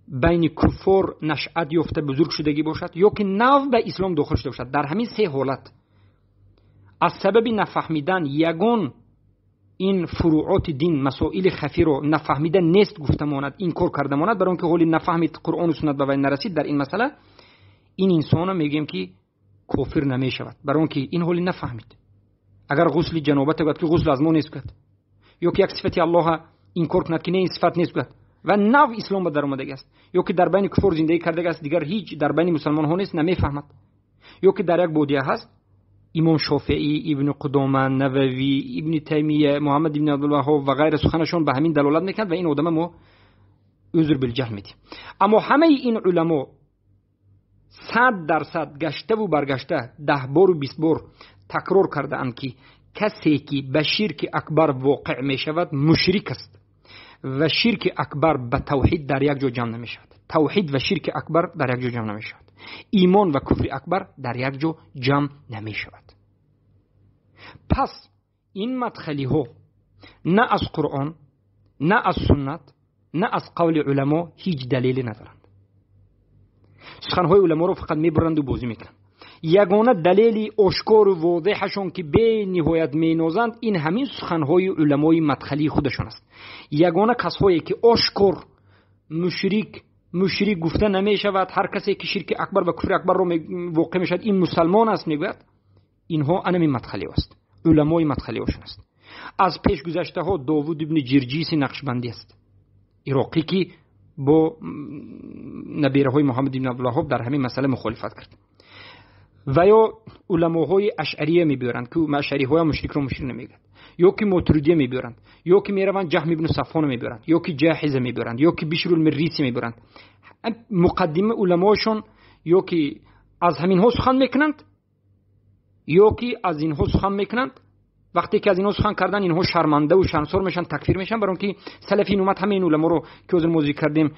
байни куффор нашъат ёфта бузург шудагӣ бошад, ё ки нав ба ислом дохил шуда бошад, дар ҳамин се ҳолат аз сабаби нафаҳмидан ягон ин фурӯоти дин, масоили хафиро нафаҳмида нест гуфта монад, инкор карда монад, барои он ки ҳоли нафаҳмид, Қуръону суннат ба вай нарасид, дар ин масъала ин инсона мегӯем ки кофир намешавад, барои он ки ин ҳоли нафаҳмид. Агар ғусли ҷанобат гӯяд ки ғусл аз мо нест гӯяд, ё ки як сифати Аллоҳа инкор кунад ки не, ин сифат нест гӯяд, ва нав ислом ба даромадагӣ аст, ё ки дар байни куффор зиндагӣ кардагӣ аст, дигар ҳеҷ дар байни мусалмонҳо нест, намефаҳмад, ё ки дар як бодия ҳаст, имом Шофеӣ, ибни Қудома, Нававӣ, ибни Таймия, Муҳаммад ибни Абдулваҳҳоб ва ғайра суханашон ба ҳамин далолат мекунад ва ин одама мо узр билҷаҳл медиҳем. Аммо ҳамаи ин уламо 100% гаштаву баргашта 10 бору 20 бор такрор кардаанд, ки касе ки ба ширки акбар воқеъ мешавад, мушрик аст ва ширки акбар ба тавҳид дар як ҷо ҷамъ намешавад. Тавҳид ва ширки акбар дар як ҷо ҷамъ намешавад. Имон ва куфри акбар дар як ҷо ҷамъ намешавад. Пас ин мадхалиҳо на аз Қуръон, на аз суннат, на аз қавли уламо ҳеҷ далеле надоранд. Суханҳои уламоро фақат мебуранду бозӣ мекунанд. Ягона далели ошкору возеҳашон ки бениҳоят менозанд, ин ҳамин суханҳои уламои мадхалии худашон аст. Ягона касҳое ки ошкор мушрик гуфта намешавад, ҳар касе ки ширки акбар ва куфри акбарро воқеъ мешавад, ин мусалмон аст мегӯяд, инҳо анами мадхалиҳо аст, уламои мадхалиҳошон аст. Аз пешгузаштаҳо Довуд ибни Ҷирҷиси Нақшбандӣ аст, ироқӣ, ки бо набираҳои Муҳаммад ибни Абдулваҳҳоб дар ҳамин масъала мухолифат кард. Ва ё уламоҳои ашъария мебиёранд, ки ашъариҳоя мушрикро мушрик намегӯяд, ё ки мотуридия мебиёранд, ё ки мераванд Ҷаҳм ибну Саффона мебиёранд, ё ки Ҷаҳиза мебиёранд, ё ки Бишрулмирриси мебиёранд. Муқаддима уламоашон ё ки аз ҳаминҳо сухан мекунанд, ё ки аз инҳо сухан мекунанд. Вақте ки аз инҳо сухан кардан, инҳо шармандаву шармсор мешаванд, такфир мешаванд, барои он ки салафи ин уммат ҳамаи ин уламоро ки ҳозир мо зикр кардем,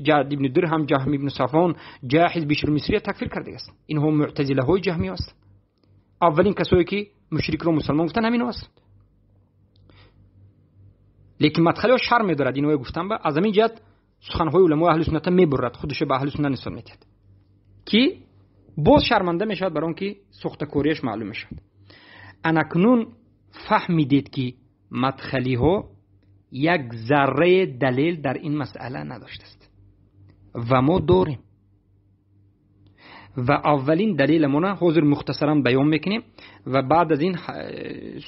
Ҷаъд ибни Дирҳам, Ҷаҳм ибни Сафвон, Ҷаҳиз, Бишрулмисрия такфир кардагиаст. Инҳо муътазилаҳои ҷаҳмиё ҳастанд. Аввалин касое ки мушрикро мусалмон гуфтанд, ҳаминҳо ҳастанд. Лекин мадхалиҳо шарм медорад инҳое гуфтан, ба аз ҳамин ҷиҳат суханҳои уламои аҳли сунната мебурад, худашо ба аҳли сунна нисбат медиҳад, ки боз шарманда мешавад, барои он ки сохтакориаш маълум мешавад. Анакнун фаҳмидед, ки мадхалиҳо як заррае далел дар ин масъала надоштааст ва мо дорем. Ва аввалин далеламона ҳозир мухтасаран баён мекунем ва баъд аз ин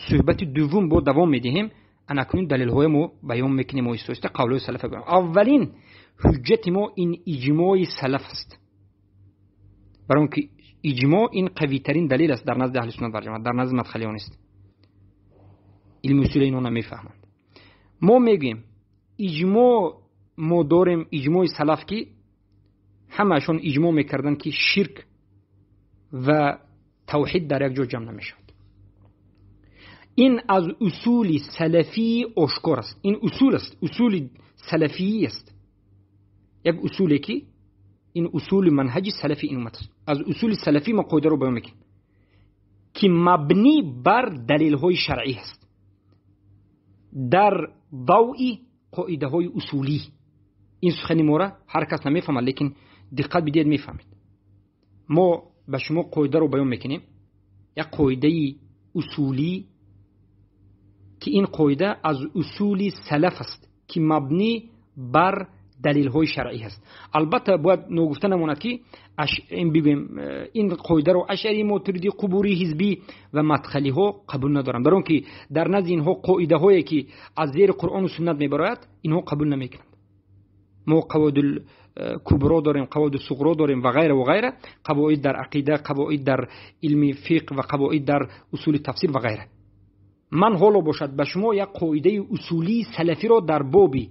суҳбати дуввум бо давом медиҳем. Анакнун далелҳои мо баён мекунем оҳиста оҳиста, қавлҳои салафа баён. Аввалин ҳуҷҷати мо ин иҷмои салаф аст, барои он ки иҷмоъ ин қавитарин далел аст дар назди аҳли суннат вал ҷамоат, дар назди мадхалиён нест. Илми усула инҳо намефаҳманд. Мо мегӯем, иҷмоъ мо дорем, иҷмои салаф, ки ҳамаашон иҷмоъ мекарданд, ки ширк ва тавҳид дар як ҷо ҷамъ намешавад. Ин аз усули салафии ошкор аст, ин усул аст, усули салафиӣ аст, як усуле ки ин усули манҳаҷи салафи ин уммат аст. Аз усули салафӣ мо қоидаро баён мекунем, ки мабнӣ бар далелҳои шаръӣ аст, дар дави қоидаҳои усулӣ. Ин сухани мора ҳар кас намефаҳмад, лекин диққат бидиҳед, мефаҳмед. Мо ба шумо қоидаро баён мекунем, як қоидаи усулӣ, ки ин қоида аз усули салаф аст, ки мабнӣ бар далилҳои шаръӣ ҳаст. Албатта бояд ногуфта намонад, ки ин бигӯем, ин қоидаро ашъарӣ, мотуридӣ, қубурӣ, ҳизбӣ ва мадхалиҳо қабул надоранд, барои он ки дар назди инҳо қоидаҳое ки аз зери Қуръону суннат мебарояд, инҳо қабул намекунанд. Мо қавоидул кубро дорем, қавоиду суғро дорем ва ғайра ва ғайра, қавоид дар ақида, қавоид дар илми фиқҳ ва қавоид дар усули тафсир ва ғайра. Ман ҳоло бошад ба шумо як қоидаи усулии салафиро дар боби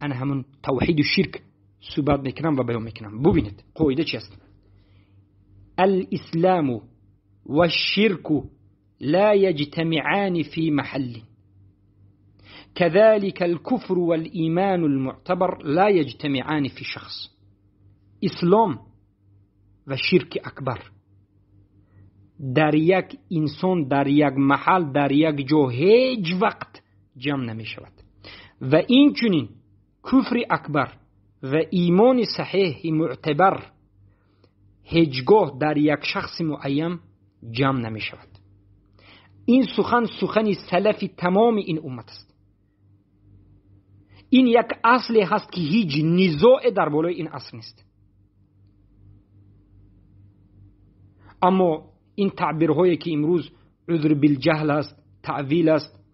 ана ҳамун тавҳиду ширк суҳбат мекунам ва баён мекунам. Бубинед, қоида чи аст? Алисламу вашширку ла яҷтамиани фи маҳаллин, كذلك الكفر والإيمان المعتبر لا يجتمعان في شخص. اسلام و شرک اکبر در یک انسان، در یک محل، در یک جا هیچ وقت جمع نمی شود. و این چنین کفر اکبر و ایمان صحیح معتبر هیچگاه در یک شخص معین جمع نمی شود. این سخن سخن سلف تمام این امت است. این یک اصل هست که هیچ نزاع در بالای این اصل نیست. اما این تعبیرهایی که امروز عذر بالجهل است، تعویل است،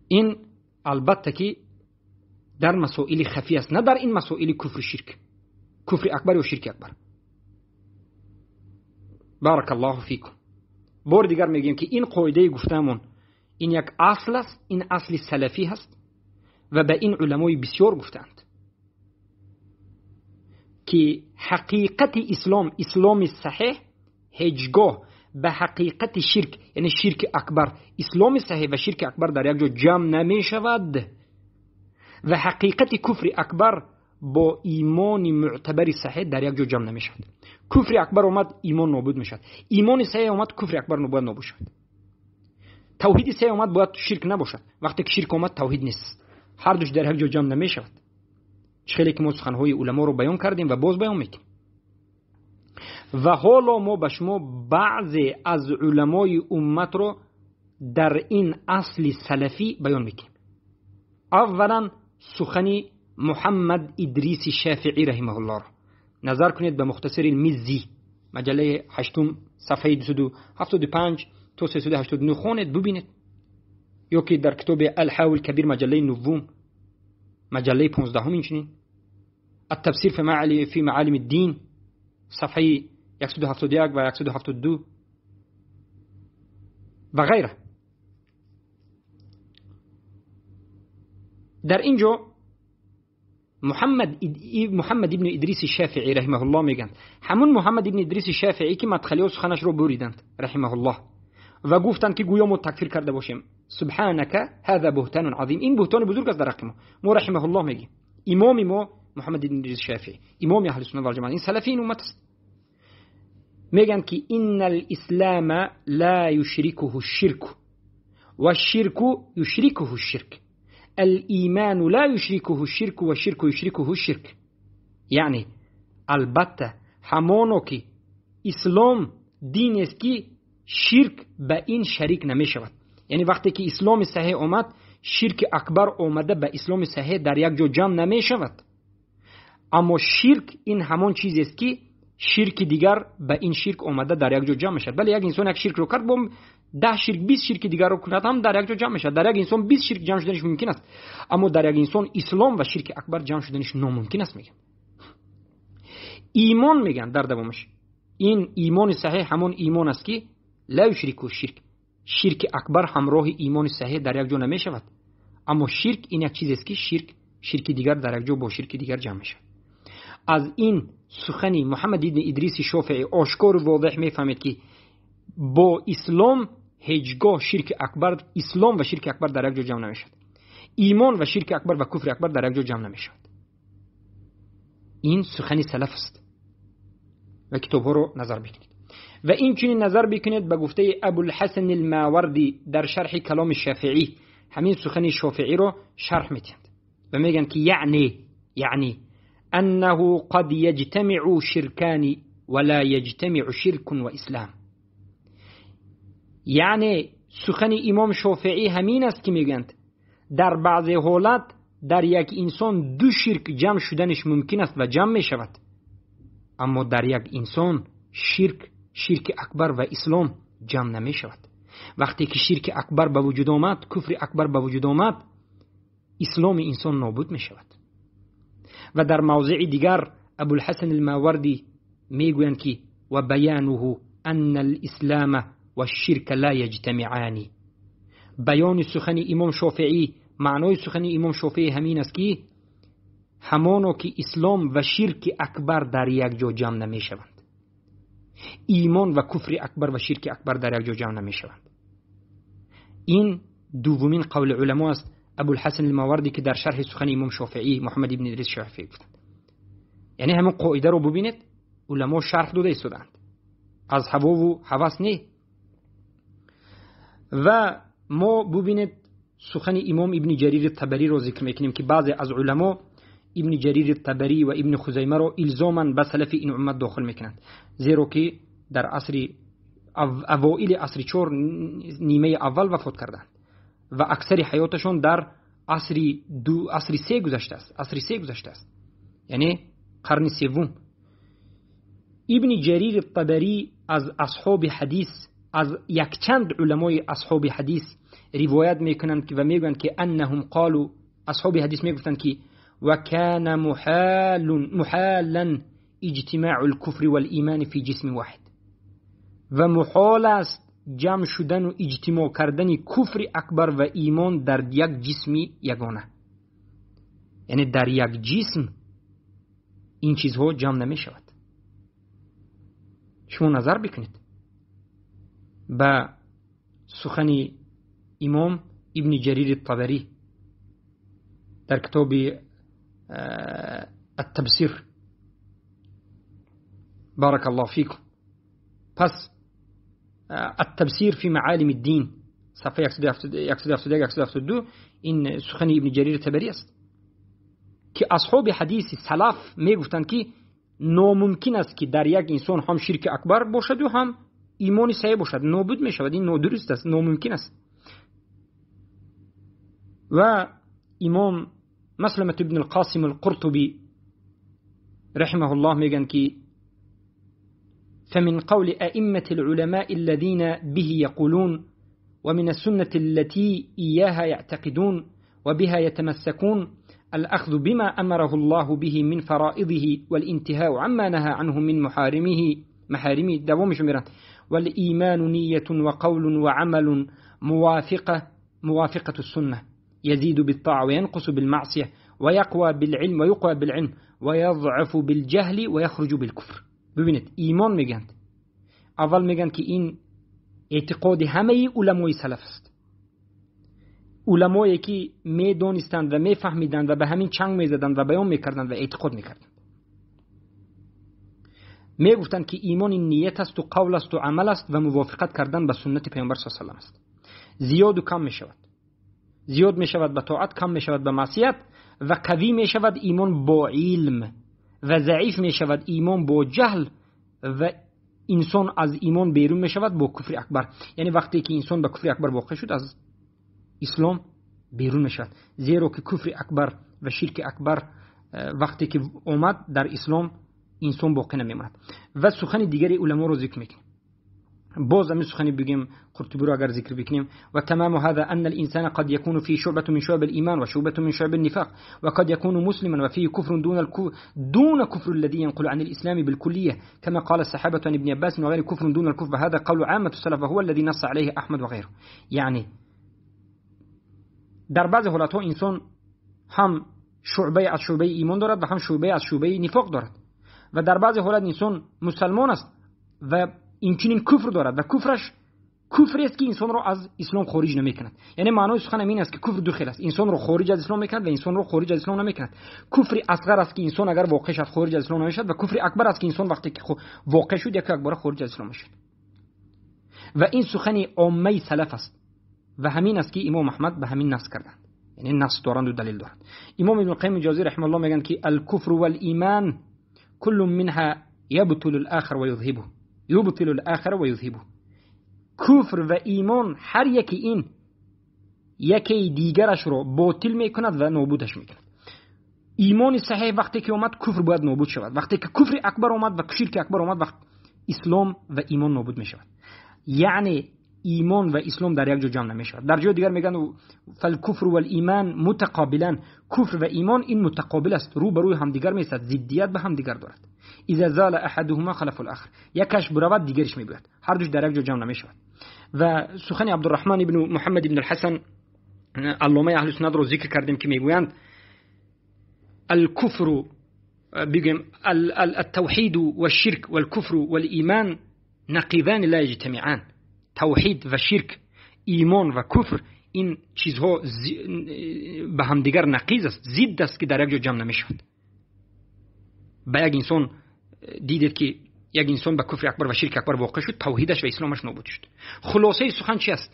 این البته که در مسائل خفی است، نه در این مسائل کفر شرک، کفر اکبر و شرک اکبر. بارک الله فیکم. بار دیگر میگیم که این قاعده گفتمون این یک اصل است، این اصل سلفی هست و به این علمای بسیار گفتند که حقیقت اسلام، اسلام صحیح هیچگاه به حقیقت شرک، یعنی شرک اکبر، اسلام صحیح و شرک اکبر در یک جا جمع نمی شود و حقیقت کفر اکبر با ایمان معتبر صحیح در یک جا جمع نمی شود. کفر اکبر آمد، ایمان نابود می شود. ایمان صحیح آمد، کفر اکبر باید نابود شود. توحید صحیح آمد، باید شرک نباشد. وقتی که شرک آمد، توحید نیست. هر دوش در یک جا جمع نمی شود. خیلی که ما سخنهای علما رو بیان کردیم و باز بیان میکنیم. و حالا ما به شما بعضی از علمای امت رو در این اصل سلفی بیان میکنیم. اولا سخنی محمد ادریس شافعی رحمه الله رو نظر کنید به مختصر المزی، مجله 8 صفحه 275 تا 389 خونید ببینید، یا که در کتاب الحاول کبیر مجله 9 مجله 15 اینچنین، التفسیر فی معالم الدین صفحه 171 و 172 و غیره. در اینجا محمد ابن ادریس شافعی رحمه الله میگن، همون محمد ابن ادریس شافعی که مدخلی سخنش رو بریدند رحمه الله و گفتند که گویا ما تکفیر کرده باشیم. سبحانك هذا بهتان عظیم، این بهتان بزرگ است در حق ما. ما رحمه الله میگیم امام ما محمد ابن ادریس شافعی، امام اهل سنت و جماعت، این سلفی این امت است. میگن که ان الاسلام لا یشركه الشرك والشرك يشركه الشرك، الایمان لا يشركه الشرك والشرك يشركه الشرك. یعنی البته همانو که اسلام دین است که شرک به این شریک نمی شود. یعنی وقتی که اسلام صحیح آمد، شرک اکبر آمده به اسلام صحیح در یک جا جمع نمی شود. اما شرک این همان چیز است که شرک دیگر به این شرک آمده در یک جا جمع شد. بله، یک انسان یک شرک رو کرد، با 10 شرک 20 شرک دیگر رو کند هم در یک جا جمع شد. در یک انسان 20 شرک جمع شدنش ممکن است، اما در یک انسان اسلام و شرک اکبر جمع شدنش ناممکن است. میگن ایمان، میگن در دوامش این ایمان صحیح همان ایمان است که لا یشرک الشرک، شرک اکبر همراه ایمان صحیح در یک جا نمی شود. اما شرک این یک چیز است که شرک دیگر در یک جا با شرک دیگر جمع می شود. از این سخنی محمد ابن ادریس شافعی آشکار و واضح میفهمید که با اسلام هیچگاه شرک اکبر، اسلام و شرک اکبر در یک جا جمع نمیشد. ایمان و شرک اکبر و کفر اکبر در یک جا جمع نمیشد. این سخنی سلف است و کتاب ها رو نظر بکنید. و این چنین نظر بکنید به گفته ابوالحسن الماوردی در شرح کلام شافعی، همین سخن شافعی رو شرح میتند و میگن که یعنی انه قد يجتمع شركان ولا يجتمع شرك واسلام. Яъне сухани имом Шофеӣ ҳамин аст, ки мегӯянд дар баъзе ҳолат дар як инсон ду ширк ҷамъ шуданаш мумкин аст ва ҷамъ мешавад, аммо дар як инсон ширк, ширки акбар ва ислом ҷамъ намешавад. Вақте ки ширки акбар ба вуҷуд омад, куфри акбар ба вуҷуд омад, исломи инсон нобуд мешавад. Ва дар мавзеи дигар Абулҳасан Алмавардӣ мегӯянд, ки ва баёнуҳу анна алислама вашширка ла яҷтамиъани. Баёни сухани имом Шофеӣ, маънои сухани имом Шофеӣ ҳамин аст, ки ҳамоно ки ислом ва ширки акбар дар як ҷо ҷамъ намешаванд, имон ва куфри акбар ва ширки акбар дар як ҷо ҷамъ намешаванд. Ин дуввумин қавли уламо аст, Абулҳасан Алмавардӣ, ки дар шарҳи сухани имом Шофеӣ Муҳаммад ибни Идрис Шофеӣ гуфтанд. Яъне ҳамин қоидаро бубинед, уламо шарҳ дода истодаанд, аз ҳавову ҳавас не. Ва мо бубинед сухани имом Ибни Ҷарири Табариро зикр мекунем, ки баъзе аз уламо Ибни Ҷарири Табарӣ ва Ибни Хузаймаро илзоман ба салафи ин уммат дохил мекунанд, зеро ки дар асри авоили асри чор, нимаи аввал вафот карданд ва аксари ҳаёташон дар асри ду, асри се гузаштааст, асри се гузаштааст, яъне қарни севум. Ибни Ҷарири Табарӣ аз асҳоби ҳадис, аз якчанд уламои асҳоби ҳадис ривоят мекунанд ва мегӯянд, ки аннаҳум қолу, асҳоби ҳадис мегуфтанд, ки ва кана муҳалан иҷтимаъу лкуфри валимани фи ҷисми воҳид, ва муҳол аст ҷамъ шудану иҷтимоъ кардани куфри акбар ва имон дар як ҷисми ягона. Яъне дар як ҷисм ин чизҳо ҷамъ намешавад. Шумо назар бикунед ба сухани имом Ибни Ҷарири Табарӣ дар китоби Аттабсир. Барак Аллоҳ фикум. Пас Аттабсир фи маалими ддин, сафҳаи 171, 172, ин сухани Ибни Ҷарири Табарӣ аст, ки асҳоби ҳадиси салаф мегуфтанд, ки номумкин аст, ки дар як инсон ҳам ширки акбар бошаду ҳам имони саҳеҳ бошад, нобуд мешавад. Ин нодуруст аст, номумкин аст. Ва имом Масламат ибн Алқосим Алқуртубӣ раҳимаҳуллоҳ мегӯянд, ки فمن قول أئمة العلماء الذين به يقولون، ومن السنة التي إياها يعتقدون وبها يتمسكون، الأخذ بما أمره الله به من فرائضه والانتهاء عما نهى عنه من محارمه دوام شمران. والإيمان نية وقول وعمل موافقة السنة، يزيد بالطاعة وينقص بالمعصية، ويقوى بالعلم ويقوى بالعلم، ويضعف بالجهل ويخرج بالكفر. ببینید ایمان میگند، اول میگند که این اعتقاد همه علمای سلف است، علمایی که میدانستند و میفهمیدند و به همین چنگ میزدند و بیان میکردند و اعتقاد میکردند. میگفتند که ایمان نیت است و قول است و عمل است و موافقت کردن به سنت پیامبر صلی الله علیه و سلم است. زیاد و کم میشود، زیاد میشود به طاعت، کم میشود به معصیت، و قوی میشود ایمان با علم و ضعیف میشود ایمان با جهل، و انسان از ایمان بیرون میشود با کفر اکبر. یعنی وقتی که انسان به کفر اکبر واقع شد از اسلام بیرون میشود، زیرا که کفر اکبر و شرک اکبر وقتی که اومد در اسلام انسان باقی نمیماند. و سخن دیگری علما رو ذکر میکنیم، باز همین سخنی بگیم قرطبی رو اگر ذکر بکنیم، و تمام هذا ان الانسان قد يكون في شعبة من شعب الايمان وشعبة من شعب النفاق، وقد يكون مسلما وفيه كفر دون كفر الذي ينقل عن الاسلام بالكلية، كما قال الصحابة عن ابن عباس وغيره كفر دون الكفر، هذا قول عامة السلف وهو الذي نص عليه احمد وغيره. یعنی در بعض حالتها انسان هم شعبه از شعبه ایمان دارد و هم شعبه از شعبه نفاق دارد، و در بعض حالت انسان مسلمان است و اینچنین کفر دارد و کفرش کفر است که انسان را از اسلام خارج نمیکند. یعنی معنای سخن این است که کفر دو خیل است، انسان را خارج از اسلام میکند و انسان را خارج از اسلام نمیکند. کفر اصغر است که انسان اگر واقع شد خارج از اسلام نمیشد، و کفر اکبر است که انسان وقتی که واقع شد یک بار خارج از اسلام میشد. و این سخن عامه سلف است و همین است که امام احمد به همین نص کردند، یعنی نص دارند و دلیل دارند. امام ابن القیم جوزی رحمه الله میگن که الکفر والایمان كل منها يبطل الآخر ويذهبه، يبطل الآخر ويذهبه. Куфр ва имон ҳар яке ин яке дигарашро ботил мекунад ва нобудаш мекунад. Имони саҳеҳ вақте ки омад, куфр бояд нобуд шавад. Вақте ки куфри акбар омад ва ширки акбар омад, вақт ислом ва имон нобуд мешавад. Яъне имон ва ислом дар як ҷо ҷамъ намешавад. Дар ҷои дигар мегӯянд: فالكفر والإيمان متقابلان. Куфр ва имон ин мутақобил аст, рӯ ба рӯи ҳамдигар меистад, зиддият ба ҳамдигар дорад. إذا زال أحدهما خلف الآخر. Якаш биравад, дигариш мебояд. Ҳар душ дар як ҷо ҷамъ намешавад. Ва сухани Абдурраҳман ибну Муҳаммад ибн Алҳасан, алломаи аҳли суннатро зикр кардем, ки мегӯянд: الكفر бигӯем, التوحيد والشرك والكفر والإيمان نقيضان لا يجتمعان. Тавҳид ва ширк, имон ва куфр, ин чизҳо ба ҳамдигар нақиз аст, зидд аст, ки дар як ҷо ҷамъ намешавад. Ба як инсон дидед, ки як инсон ба куфри акбар ва ширки акбар воқеъ шуд, тавҳидаш ва исломаш нобуд шуд. Хулосаи сухан чи аст?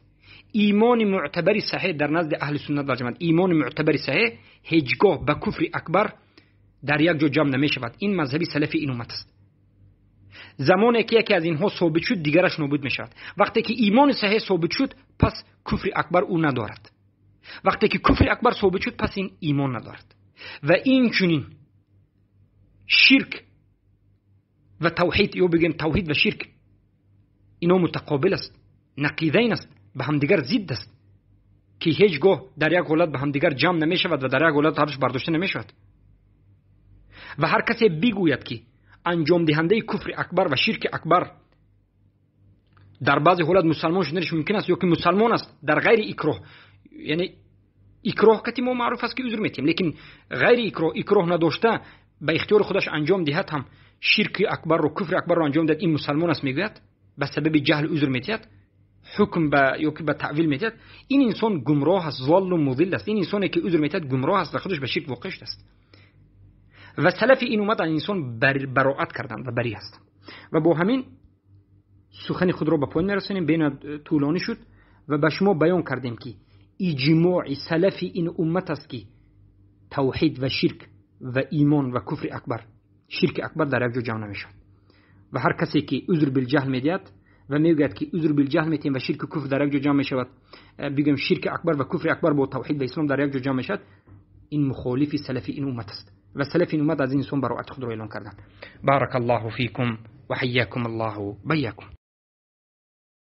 Имони мӯътабари саҳеҳ дар назди аҳли суннат вал ҷамоат, имони мӯътабари саҳеҳ ҳеҷ гоҳ ба куфри акбар дар як ҷо ҷамъ намешавад. Ин мазҳаби салафи ин уммат аст. Замоне ки яке аз инҳо собит шуд, дигараш нобуд мешавад. Вақте ки имони саҳеҳ собит шуд, пас куфри акбар ӯ надорад. Вақте ки куфри акбар собит шуд, пас ин имон надорад. Ва инчунин ширк ва тавҳид, ё бигӯем, тавҳид ва ширк, ино мутақобил аст, нақизайн аст, ба ҳамдигар зидд аст, ки ҳеҷ гоҳ дар як ҳолат ба ҳамдигар ҷамъ намешавад ва дар як ҳолат ҳардуш бардошта намешавад. Ва ҳар касе бигӯяд, ки анҷомдиҳандаи куфри акбар ва ширки акбар дар баъзе ҳолат мусалмон шуданаш мумкин аст ё ки мусалмон аст дар ғайри икроҳ, яъне икроҳ кати мо маъруф аст, ки узр метиҳем, лекин ғайри икроҳ, икроҳ надошта, ба ихтиёри худаш анҷом диҳад ҳам ширки акбарро, куфри акбарро анҷом диҳад, ин мусалмон аст мегӯяд, ба сабаби ҷаҳл узр метиҳад, ҳукм ба ё ки ба таъвил метиҳад, ин инсон гумроҳ аст, золлу музилл аст. Ин инсоне ки узр метиҳад, гумроҳ аст ва худаш ба ширк воқеъ шудааст. Ва салафи ин уммат аз инсон бароат карданд ва барӣ ҳастанд. Ва бо ҳамин сухани худро ба поён мерасонем, бена тӯлонӣ шуд. Ва ба шумо баён кардем, ки иҷмои салафи ин уммат аст, ки тавҳид ва ширк ва имон ва куфри акбар, ширки акбар дар як ҷо ҷамъ намешавад. Ва ҳар касе ки узр билҷаҳл медиҳад ва мегӯяд, ки узр билҷаҳл метиҳем ва ширку куфр дар як ҷо ҷамъ мешавад, бигӯем, ширки акбар ва куфри акбар бо тавҳид ва ислом дар як ҷо ҷамъ мешавад, ин мухолифи салафи ин уммат аст ва салафи ин уммат аз ин инсон бароати худро эълон карданд. بارك الله فيكم وحياكم الله بياكم.